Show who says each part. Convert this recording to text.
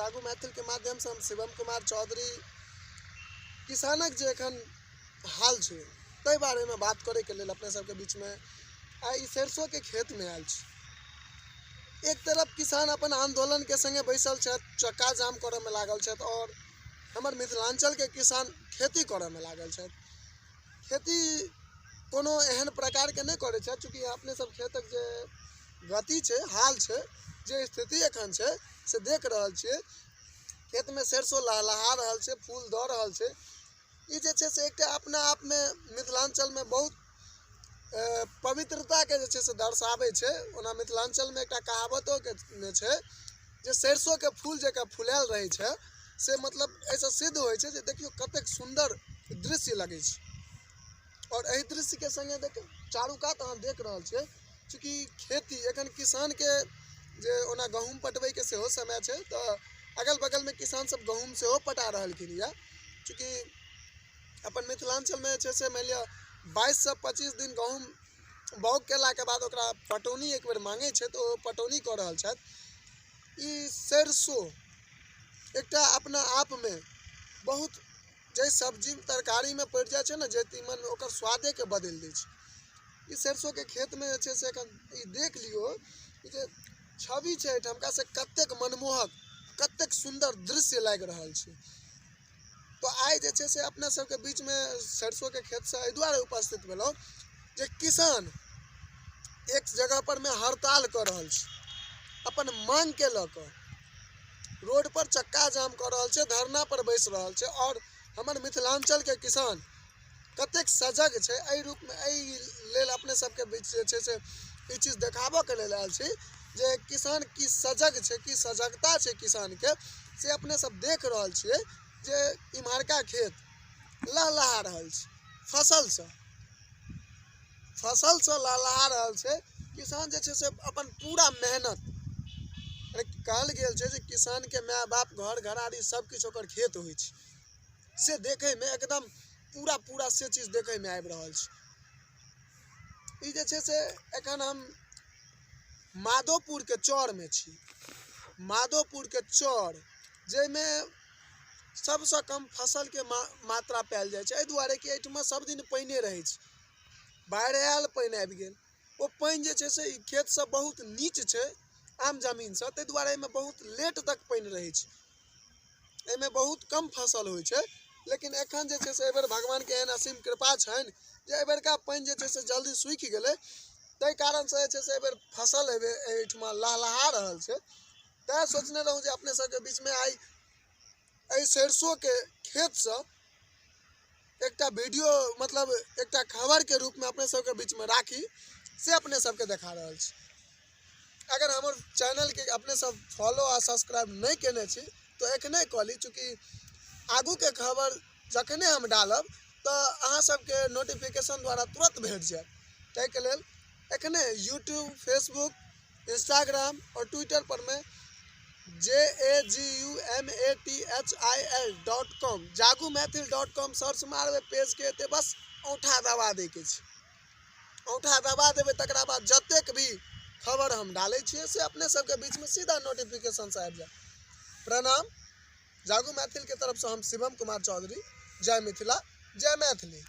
Speaker 1: जागू मैथिलके माध्यमसँ हम शिवम कुमार चौधरी किसानक जे एखन हाल छै ताहि बारेमे बात करैके लेल अपने सबके बीचमे आइ ई सरिसोके खेतमे आयल छी। एक तरफ किसान अपन आन्दोलनके सङ्गे बैसल छथि, चक्का जाम करऽमे लागल छथि आओर हमर मिथिलाञ्चलके किसान खेती करऽमे लागल छथि। खेती कोनो एहन प्रकारके नहि करै छथि, चूँकि अपने सब खेतक जे गति छै, हाल छै, जे स्थिति एखन छै से देख रहल छियै। खेतमे सरिसो लहलहा रहल छै, फूल दऽ रहल छै। ई जे छै से एकटा अपना आपमे मिथिलाञ्चलमे बहुत पवित्रताके जे छै से दर्शाबै छै। ओना मिथिलाञ्चलमे एकटा कहावतोके छै जे सरिसोके फूल जकाँ फुलायल रहै छै, से मतलब एहिसँ सिद्ध होइ छै जे देखियौ कतेक सुन्दर दृश्य लगै छै। आओर एहि दृश्यके सङ्गे देख चारू कात अहाँ देख रहल छियै, चूँकि खेती एखन किसानके जे ओना गहूँम पटबैके सेहो समय छै, तऽ अगल बगलमे किसान सब गहूँम सेहो पटा रहलखिन यऽ। चूँकि अपन मिथिलाञ्चलमे जे छै से मानि लिअ 22सँ 25 दिन गहूँम बाउग केलाके बाद ओकरा पटौनी एक बेर माँगै छै, तऽ ओ पटौनी कऽ रहल छथि। ई सरिसो एकटा अपना आपमे बहुत जाहि सब्जी तरकारीमे पड़ि जाइ छै ने, जे तीमनमे, ओकर स्वादेके बदलि दै छै। ई सरिसोके खेतमे जे छै से एखन ई देख लियौ, ई जे छवि छै एहिठामका से कतेक मनमोहक, कतेक सुन्दर दृश्य लागि रहल छै। तऽ आइ जे छै से अपना सबके बीचमे सरिसोके खेतसँ एहि दुआरे उपस्थित भेलहुँ जे किसान एक जगह पर मे हड़ताल कऽ रहल छै, अपन मांगके लऽ कऽ रोड पर चक्का जाम कऽ रहल छै, धरना पर बैस रहल छै। आओर हमर मिथिलाञ्चलके किसान कतेक सजग छै एहि रूपमे, एहि लेल अपने सबके बीच जे छै से ई चीज देखाबऽके लेल आयल छी जे किसान की सजग छै, की सजगता छै किसानके, से अपने सब देख रहल छियै जे इम्हरका खेत लहलहा रहल छै फसलसँ, फसलसँ लहलहा रहल छै। किसान जे छै से अपन पूरा मेहनत, कहल गेल छै जे किसानके माय बाप घर घराड़ी सब किछु ओकर खेत होइ छै, से देखैमे एकदम पूरा पूरा से चीज देखैमे आबि रहल छै। ई जे छै से एखन हम माधोपुरके चौरमे छी, माधोपुरके चौर जाहिमे सबसँ कम फसलके मात्रा पायल जाइ छै, एहि दुआरे कि एहिठमा सब दिन पानिए रहै छै। बाढ़ि आयल, पानि आबि गेल, ओ पानि जे छै से ई खेतसँ बहुत नीच छै आम जमीनसँ, ताहि दुआरे एहिमे बहुत लेट तक पानि रहै छै, एहिमे बहुत कम फसल होइ छै। लेकिन एखन जे छै से एहिबेर भगवानके एहन असीम कृपा छनि जे एहिबेरका पानि जे छै से जल्दी सूखि गेलै, ताहि कारणसँ जे छै से एहिबेर फसल एहिबेर एहिठमा लहलहा रहल छै। तैँ सोचने रहौँ जे अपने सबके बीचमे आइ एहि सरिसोके खेतसँ एकटा वीडियो, मतलब एकटा खबरके रूपमे अपने सबके बीचमे राखी, से अपने सबके देखा रहल छी। अगर हमर चैनलके अपने सब फॉलो आ सब्सक्राइब नहि केने छी तऽ एखने कऽ ली, चूँकि आगूके खबर जखने हम डालब तऽ अहाँ सबके नोटिफिकेशन द्वारा तुरन्त भेट जायत। ताहिके लेल एखने यूट्यूब, फेसबुक, इंस्टाग्राम आओर ट्विटर पर मे jagumathil.com, Jagu Maithil dot com search मारबै, पेजके एतै, बस औँठा दबा दैके छै। औँठा दबा देबै तकरा बाद जतेक भी खबर हम डालै छियै से अपने सबके बीचमे सीधा नोटिफिकेशन से आबि जायत। प्रणाम, जागू मैथिलके तरफसँ हम शिवम कुमार चौधरी। जय मिथिला, जय मैथिली।